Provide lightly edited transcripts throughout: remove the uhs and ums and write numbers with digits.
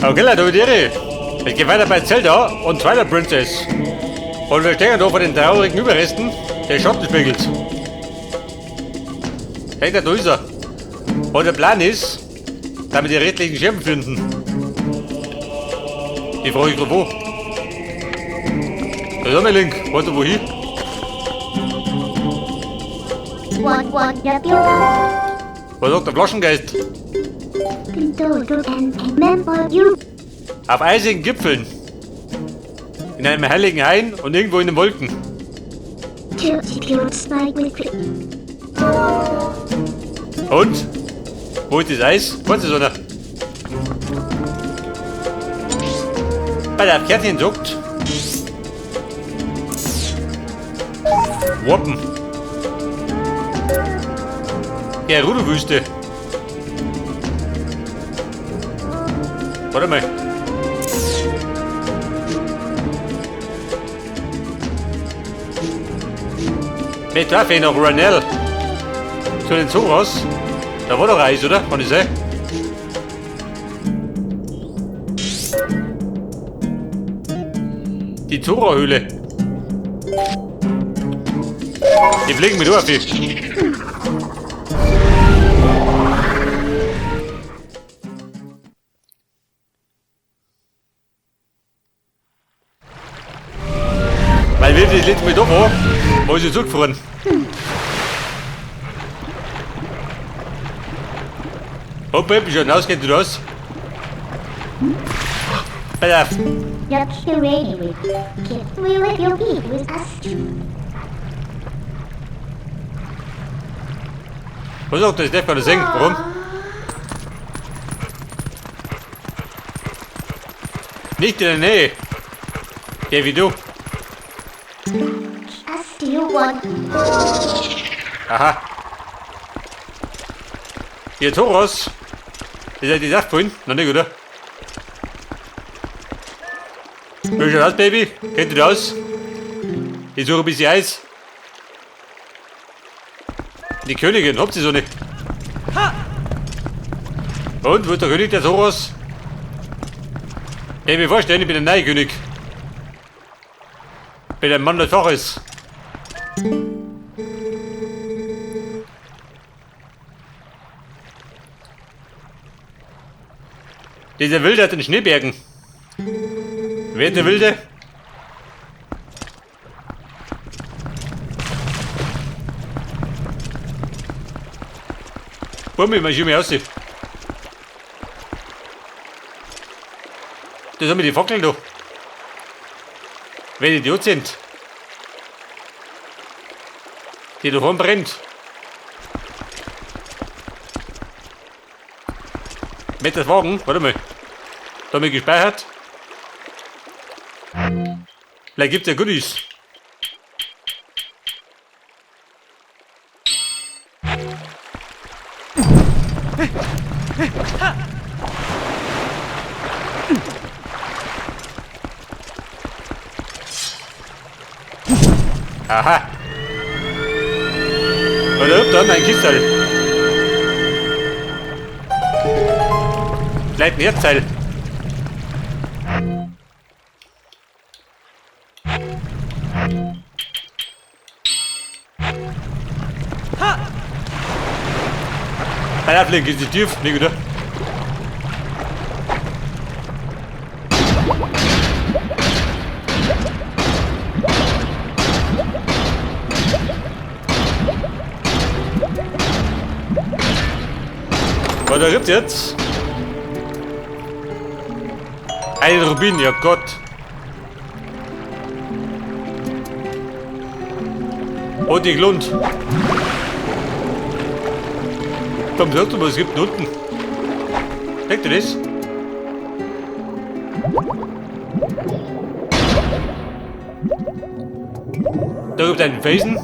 Okay, Leute, die. Es geht weiter bei Zelda und Twilight Princess. Und wir stehen da vor den traurigen Überresten des Schattenspiegels. Hey, da ist er. Und der Plan ist, dass wir die restlichen Scherben finden. Die Frage ist wo. Da ist mein Link. Weißt du wohin? Was sagt der Flaschengeist? Auf eisigen Gipfeln. In einem heiligen Hain und irgendwo in den Wolken. Und? Wo ist das Eis? Was ist das? Bei der Kärtchen zuckt. Warpen. Gerudo-Wüste. Warte mal. Wir treffen noch Ranelle. Zu den Zoras. Da war doch Eis, oder? Kann ich sein? Die Zora-Höhle. Die fliegen mit auf. Weil wir das letzte Mal da war, war ich zurückgefahren. Hopp, wie schaut denn aus? Geht du das? Pass auf. Was sagt das? Ich darf gar nicht singen. Warum? Nicht in der Nähe. Ja, wie du. Aha. Hier, Toros. Ist ja die Sache vorhin? Noch nicht, oder? Wie schaut aus, Baby? Kennt ihr das? Ich suche ein bisschen Eis. Die Königin, habt ihr so nicht? Und, wo ist der König der Zoras? Ich mir vorstellen, ich bin der neue König. Ich bin der Mann des Faches. Dieser Wilde hat den Schneebergen. Wer ist der Wilde? Bummi, mal schau mir aus. Das haben wir die Fackeln da. Wenn die Idiot sind. Die da vorne brennt. Mit das Wagen, warte mal. Da haben wir gespeichert. Vielleicht gibt's ja Goodies. Aha. Und da dann ein Kisserl. Vielleicht ein Herzteil. Bei der Link ist die tief, nicht oder? Was da gibt's jetzt? Ein Rubin, ja Gott. Und die Glund. Komm, sag doch mal, es gibt unten. Denkt ihr das? Da gibt es einen Felsen.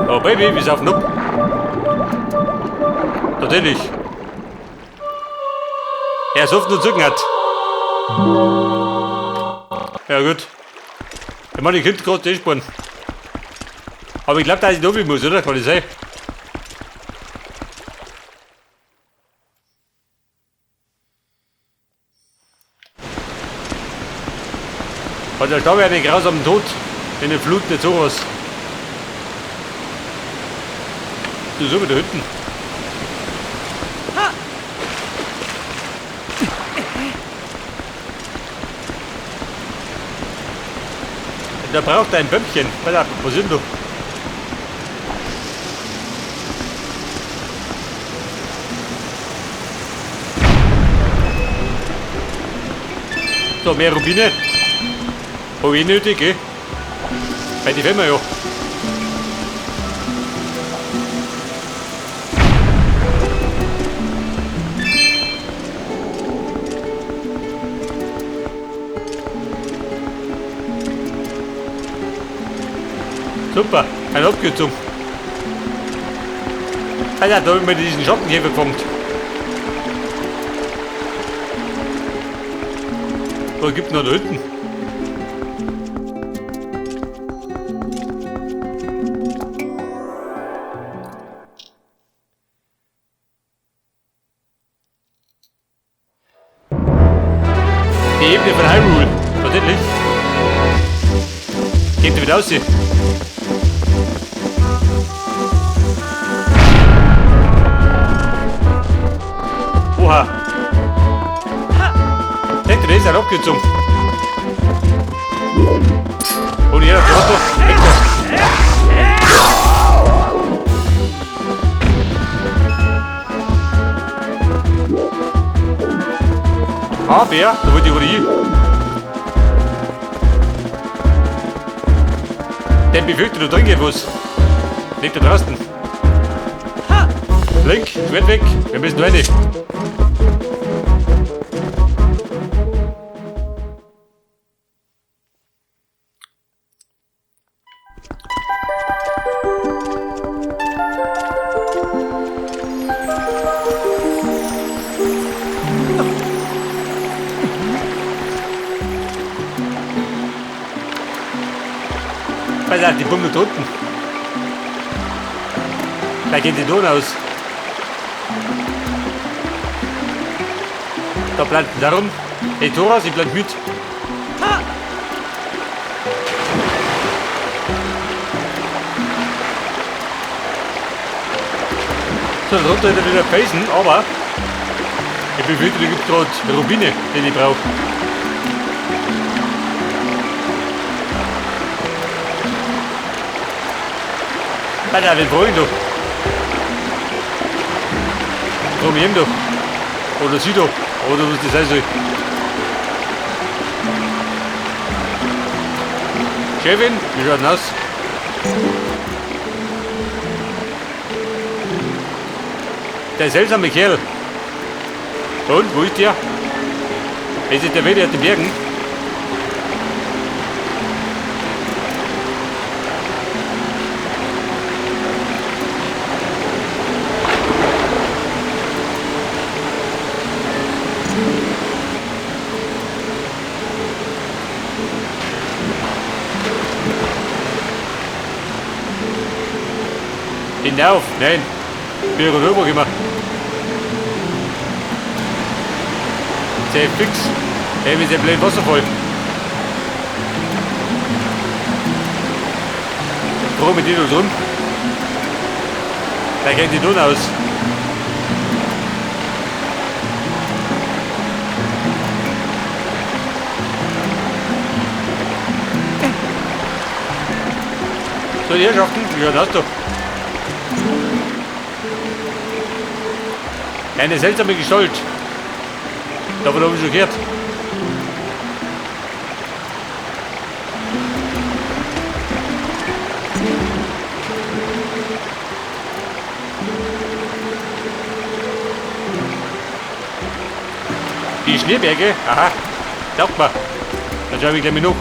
Oh Baby, wir saufen ab. Natürlich. Er so oft nur Zücken hat. Ja gut. Ich meine, ich könnte gerade das sparen. Aber ich glaube, dass ich da muss, oder? Kann ich sein? Hat der Staub einen grausamen Tod in den Fluten des Sowas. Du so wieder hinten. Da braucht er ein Bömmchen. Wo sind du? So, mehr Rubine. Hab ich nötig, gell? Bei die Firma ja. Super, eine Abkürzung. Alter, da hab ich mir diesen Schottenkäfer gefangen. Was gibt's noch da hinten? Die Ebene von Hyrule. Tatsächlich. Geht da wieder raus. Oha. Denkt ihr, das ist eine Abkürzung. Und jeder Trottel. Weg da. Ah, Bär, da wollte ich wohl hin. Den befürchte, da drin geht was. Liegt da draußen. Link, Schwert weg. Wir müssen rein. Alter, die bummelt unten. Da geht die Donau aus. Da bleibt darum. Hey Thoras, ich bleib mit. So, darunter ist er wieder Felsen, aber ich befürchte, da gibt es gerade Rubine, die ich brauche. Alter, wen wollen du? Komm her, du. Oder sie da. Oder was das sein soll. Kevin, wie schaut denn aus? Der seltsame Kerl. Und, wo ist der? Es ist der wieder auf den Bergen. Hinauf, nein. Bin ich rüber gemacht. Sehr fix. Hey, mit dem blöden Wasserfall. Warum mit dir da drin? Da geht die Donau aus. So, die Herrschaften, wie schaut das da? Eine seltsame Gestalt. Davon habe ich schon gehört. Die Schneeberge, aha, taugt mir. Dann schaue ich gleich mal nach.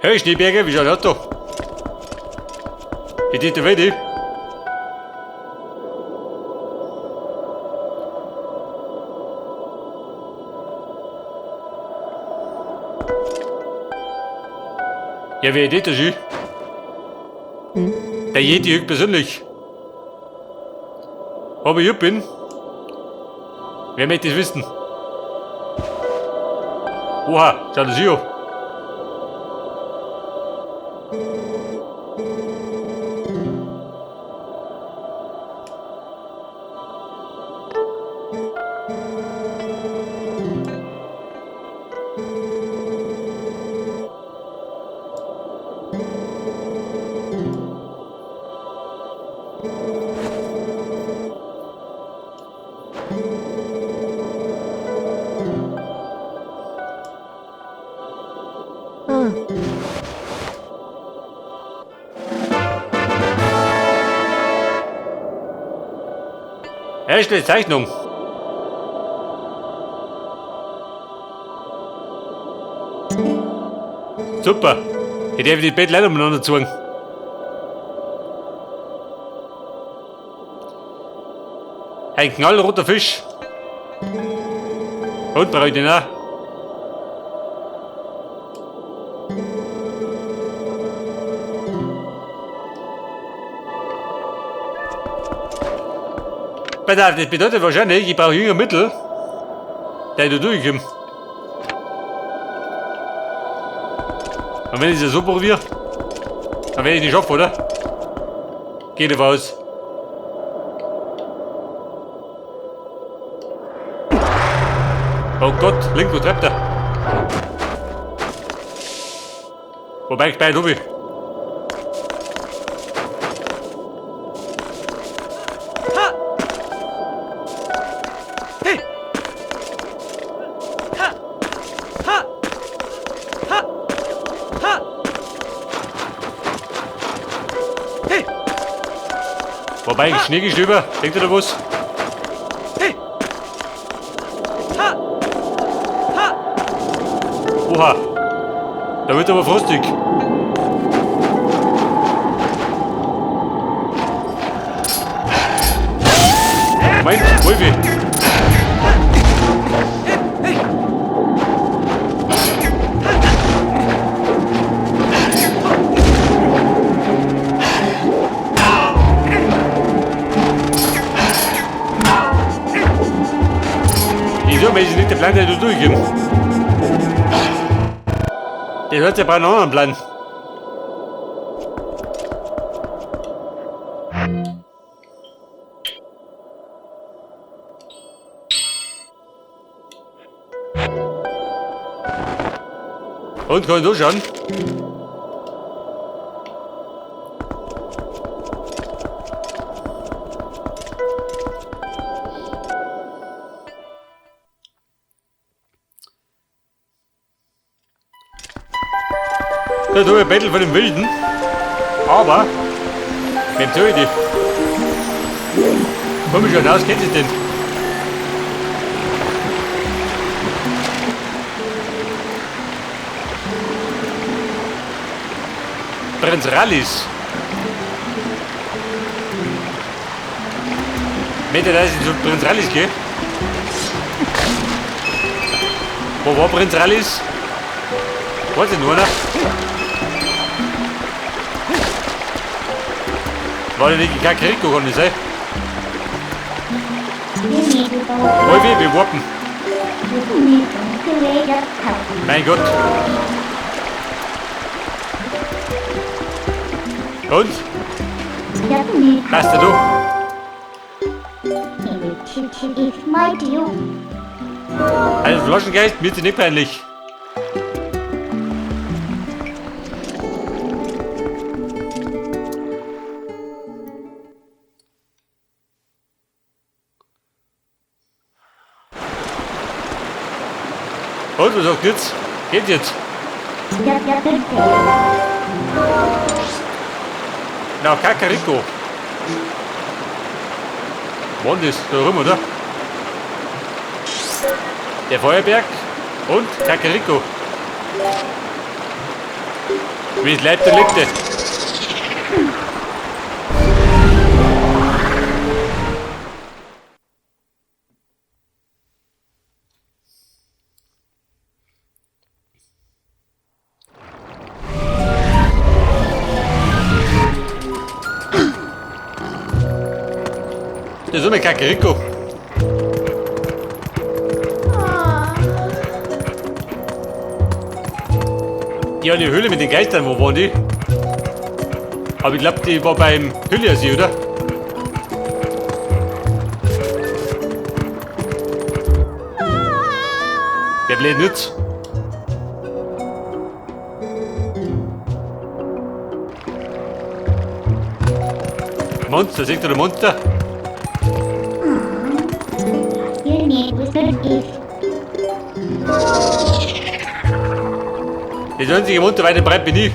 Hey Schneeberge, wie schaut das da? Geht die Welt? Ja, wer das ist? Der Yeti höchstpersönlich. Ob ich bin? Wer möchte das wissen? Oha, schau das hier an. Erste Zeichnung. Super. Ich darf die Bett leider umeinander zeigen. Ein knallroter Fisch. Und brauche ich den auch. Pass auf, das bedeutet wahrscheinlich, ich brauche jünger Mittel, der ich da durchkomme. Und wenn ich es so probiere, dann werde ich nicht schaffen, oder? Geht davon aus. Oh Gott, links, wo treibt er? Wobei ich bei Lobby. Wobei, Schneegestöber, denkt ihr da was? Oha, da wird aber frostig. Moment, Wolfi. Wieso, wenn ich nicht der Plan, der du durchgehen? Der hört ja bei einem anderen Plan. Und kann ich durchschauen? Da tue ich ein Battle von dem Wilden. Aber, wem soll ich die? Komm ich schon aus, kennt ihr denn? Prinz Rallis. Möchte, dass ich zu Prinz Rallis gehe? Wo war Prinz Rallis? Weiß ich nur noch. War der nicht in Kakariko, kann das sein? Wolfi, wir warten. Mein Gott. Und? Passt du? Also Flaschengeist, mir ist nicht peinlich. Und was sagt jetzt? Geht jetzt? Na, Kakariko. Wo ist das? Da rum, oder? Der Feuerberg und Kakariko. Wie es leibte, lebte. Das ist immer Kakeriko. Die eine Höhle mit den Geistern, wo waren die? Aber ich glaube, die war beim Hyliasee, oder? Der blöd nützt. Monster, seht ihr den Monster? Das einzige Monster weit und breit bin ich.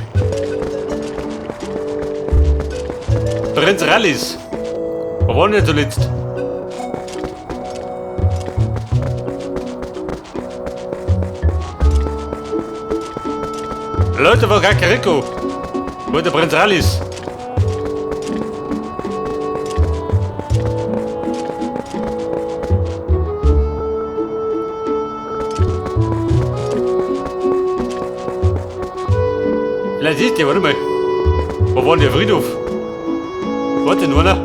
Prinz Rallis. Wo waren denn zuletzt? Leute von Kakariko. Wo ist der Prinz Rallis? Vielleicht ist der, warte mal. Wo war denn der Friedhof? Warte nur noch.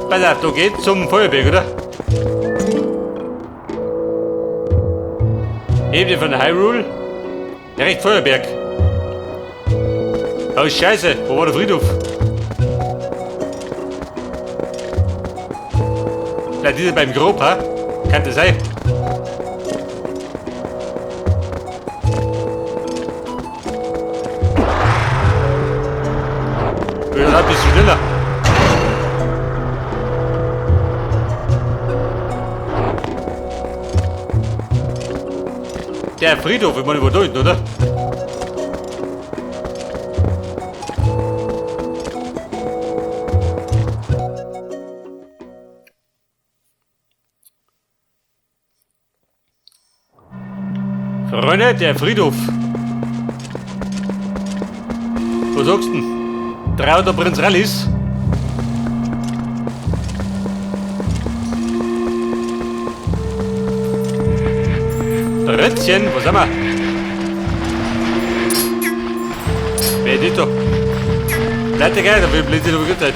Pass auf, da geht's zum Feuerberg, oder? Ebene von Hyrule. Direkt Feuerberg. Oh Scheiße, wo war der Friedhof? Vielleicht ist er beim Grob, ha? Kann das sein? Ja, ein bisschen schneller. Der Friedhof, ich meine, wo da hinten, oder? Freunde, der Friedhof. Was sagst du denn? 300 Prinz Rallis. Ritzchen, wo sind wir? Wer ist das da? Leute, geil, da will ich die Zeit.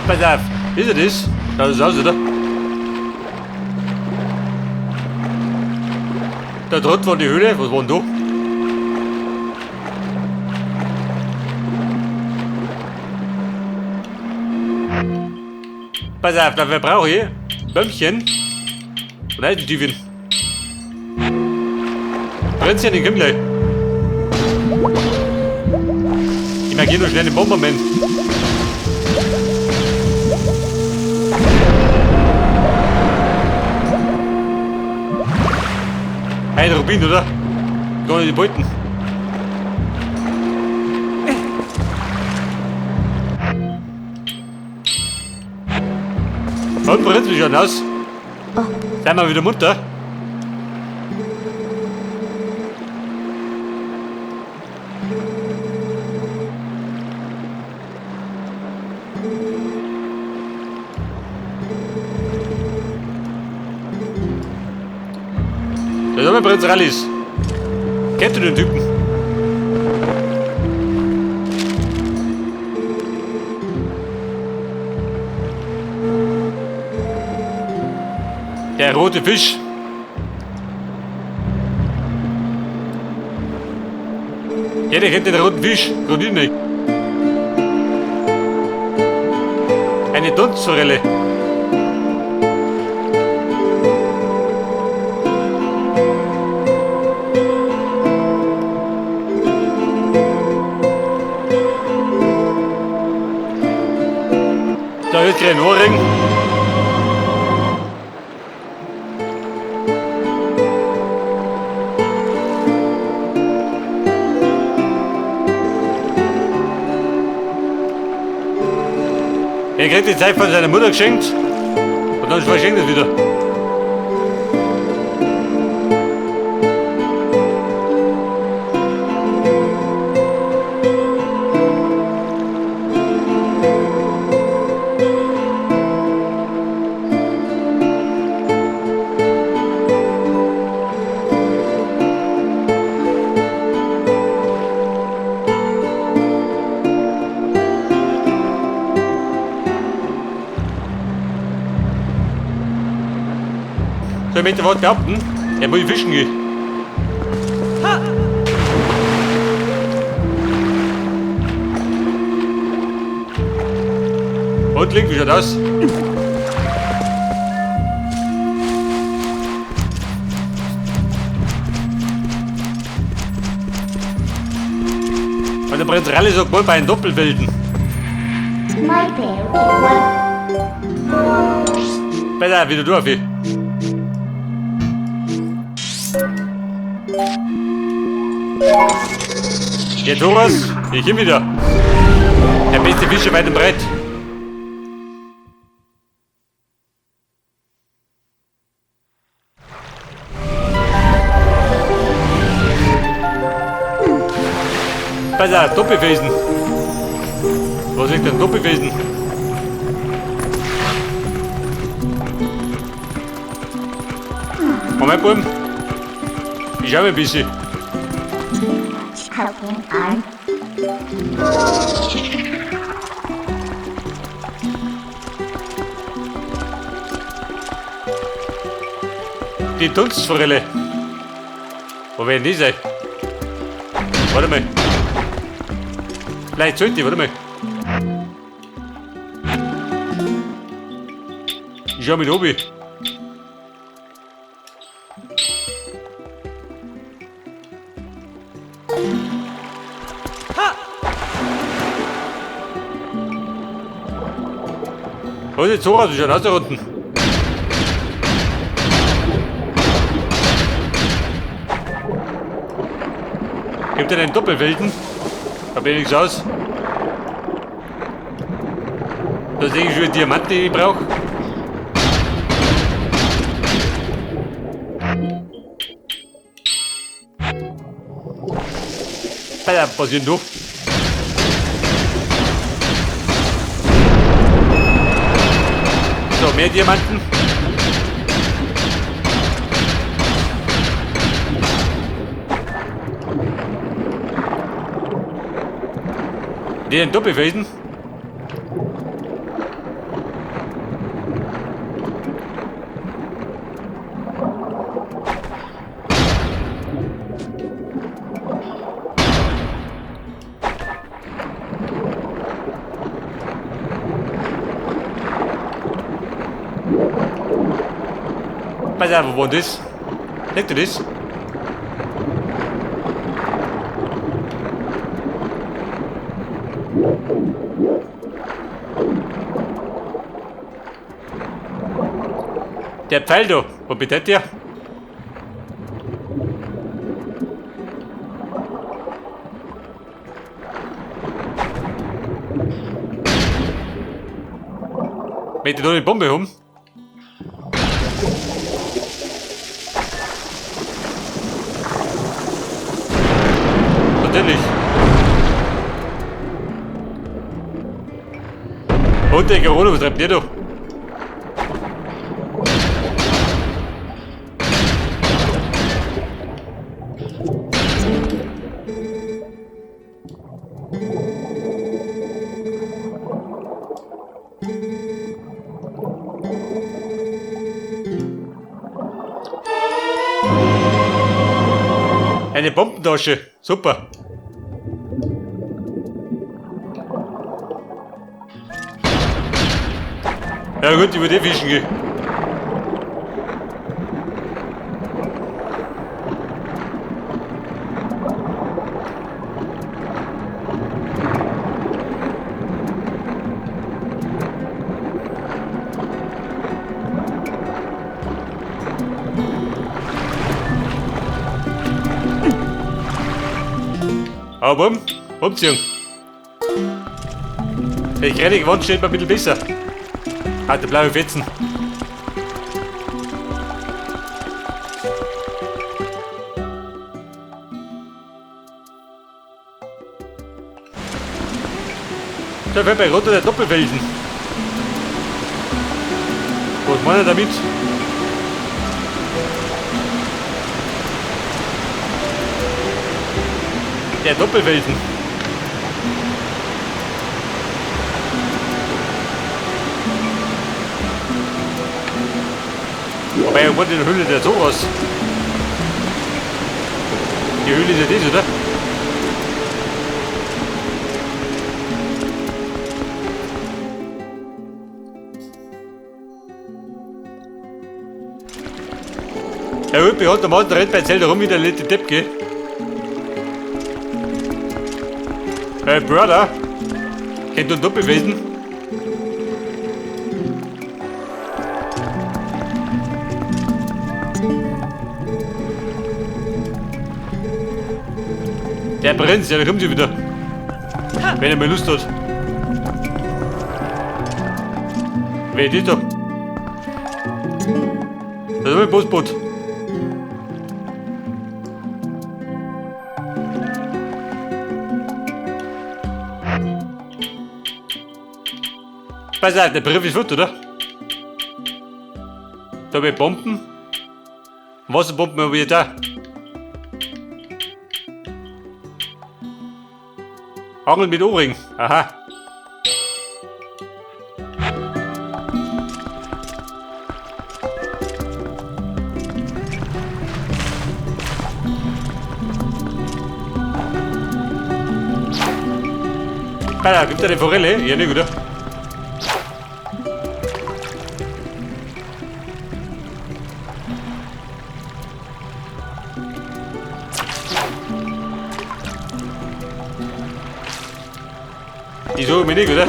Pass auf, ist er das? Schaut das aus, oder? Da drunten war die Höhle, was war denn da? Pass auf, dafür brauche ich Bömmchen und Eisentüchen. Prinzchen, den komm gleich. Ich markiere nur schnell den Bomberman. Ein Rubin, oder? Gar nicht die Beuten. Und Prinz, wie schaut aus? Sei mal wieder munter. Da ist mein Prinz Rallis. Kennt du den Typen? Der rote Fisch. Jeder kennt den roten Fisch, gerade nicht. Eine Dunstforelle. Da wird kein Ohrring. Er kriegt die Zeit von seiner Mutter geschenkt und dann verschenkt er es wieder. So, ich möchte was behaupten. Er muss fischen gehen. Und Link, wie schaut aus? Und der Prinz Rally sagt wohl bei den Doppelwilden. Besser wieder durch. Ja, Thomas, ich komm wieder. Der beste Fischer weit und breit. Pass auf, Doppelfelsen. Was ist denn Doppelfelsen? Moment, Buben. Ich schau mal ein bisschen. Die Dunstforelle. Wo werden die sein? Warte mal. Vielleicht sollte ich, warte mal. Ich schau mit oben. Was ist jetzt so raus? Wie schaut aus da unten? Gibt denn einen Doppelwilden? Da bin ich nichts aus. Da sehe ich schon Diamanten, die ich brauche. Alter, was ist denn du? So, mehr Diamanten. Den Doppelfelsen. Pass auf, wo das? Seht ihr das? Der Pfeil da, wo bedeutet der? Möchte ich da eine Bombe haben? Natürlich. Und der Corona, was treibt der da? Eine Bombentasche, super. Ja gut, über die fischen gehen. Aber umziehen. Die kleine Wand steht mir ein bisschen besser. Hat der blaue Fetzen. Da fällt mir runter der Doppelfelsen. Was meint er damit? Der Doppelfelsen. Wobei, irgendwo in der Höhle der Zoras. Die Höhle ist ja das, oder? Der Hüppi hat der Mann, der rennt bei Zelda rum wie der letzte Depp, gell? Hey, Brother! Kennt du ein Doppelwesen? Der Prinz, ja, der kommt schon wieder. Wenn er mal Lust hat. Wer ist das da? Das ist mein Postboot. Pass auf, der Brief ist fort, oder? Da hab ich Bomben. Wasserbomben habe ich da. Angeln mit Ohrring. Aha. Alter, gibt da eine Forelle? Ja, nicht, oder? Die suche ich mir nicht, oder?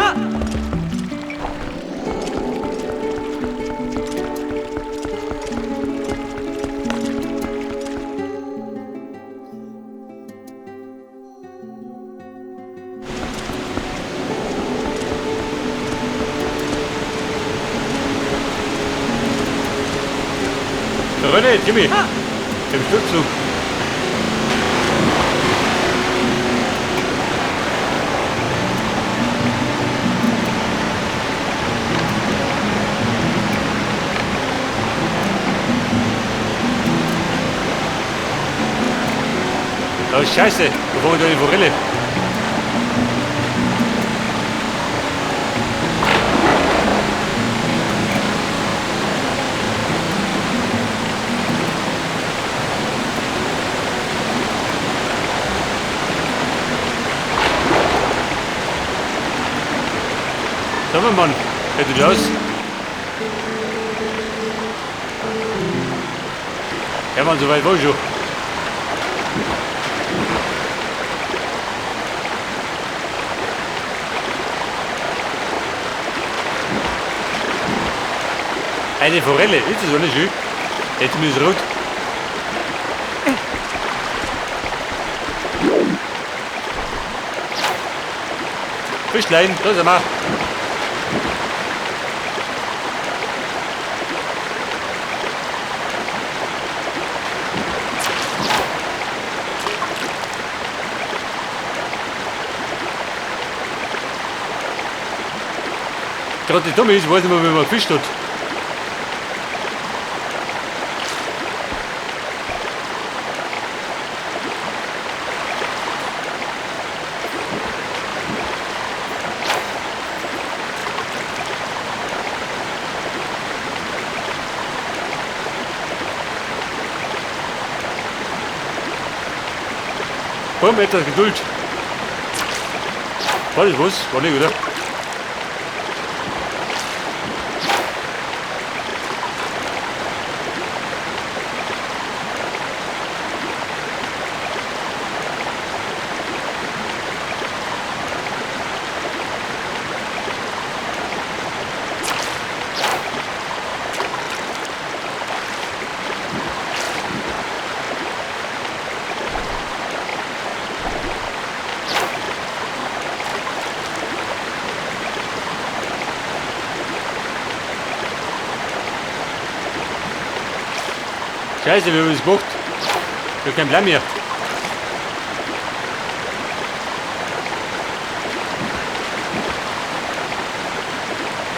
René, Jimmy! Im Schlupfzug. Oh Scheiße, wo wollen wir die Forelle? Sag mal, Mann, hätte das? Ja, Mann, so weit war ich schon. Eine Forelle, ist das auch nicht schön? Jetzt ist es rot. Fischlein, da sind wir. Gerade die Dumme ist, weiß nicht mehr, wie man gefischt hat. Komm, etwas Geduld. War das was? War nicht, oder? Scheiße, wie haben wir das gemacht? Ich hab keinen Plan mehr.